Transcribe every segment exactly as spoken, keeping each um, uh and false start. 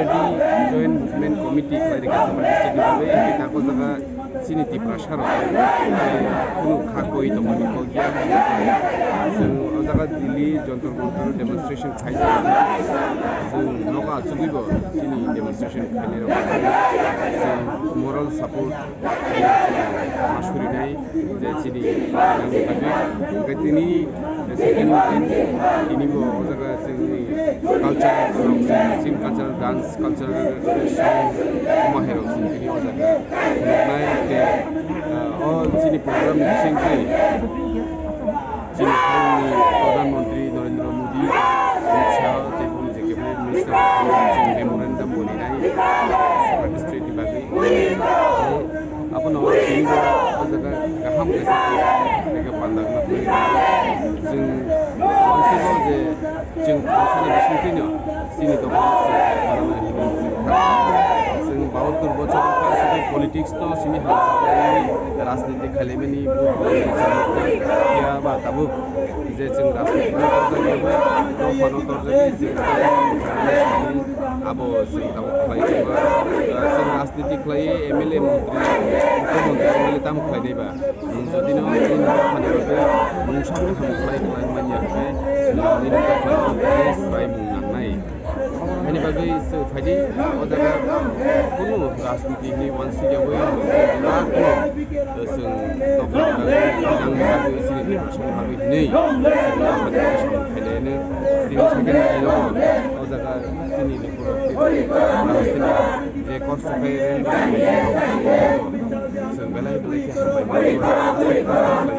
Joint Movement Committee khlai rikha Chambal district ni bagwi, hwnkhe tako jaga chini Tiprasa rok kunu kha koi tongmani kok ya. Chwng o jaga Delhi Jantar Mantar demonstration khai tongo. Chwng nogo achugwi bo chini demonstration khainai rok chwng moral support ma surinai je chini nangni bagwi. Hwnkhe tini second meeting, tini bo o jaga chini culture rok, chini cultural dance, cultural song, omo hai rok chini tini o jaga nuknai. Hwnkhe, ah, o chini program ni bisingtwi chini Pradhan Mantri Narendra Modi, Amit Shah, tei boni je cabinet minister rok chini memorandum bo rinai, Chambal district ni bagwi. Abono tini bo o jaga kaham kaisa khe pandagna phaio. Chwng uansukgo je chwng thansani bisingtwino chini dophano chwng bahuttur bochor wngkha, sudu politics no simi hamjakmani rajniti khailaimani phiya ba tabuk je chwng rajniti no torjak ya bai, dophano torjak ya, chwng abo chwng tabuk khlai tongma, chwng rajniti khlai M L A montri, mukhyamantri M L A tamo khlai nai ba? Nwng jodi no nini dophani bagwi mungsa kaham khlai khlai manya hwnkhe, nini dophani bagwi swraimung nangnai. Haini bagwi chwng phaidi, o jaga kunu rajniti hinwi uansukyawi, chwng dophani bagwi, nangni bagwi, chini Tiprasani bagwi hinwi chwng dophani bagwi samung khlailaino. Tini second line o, o jaga chini Record khe chwng belai belai khe hambai mano.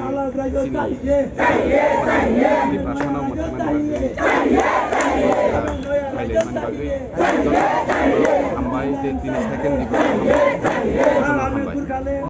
Chini Tiprasano mwthangna bagwi, khailai mani bagwi hambai tei tini second ni bagwi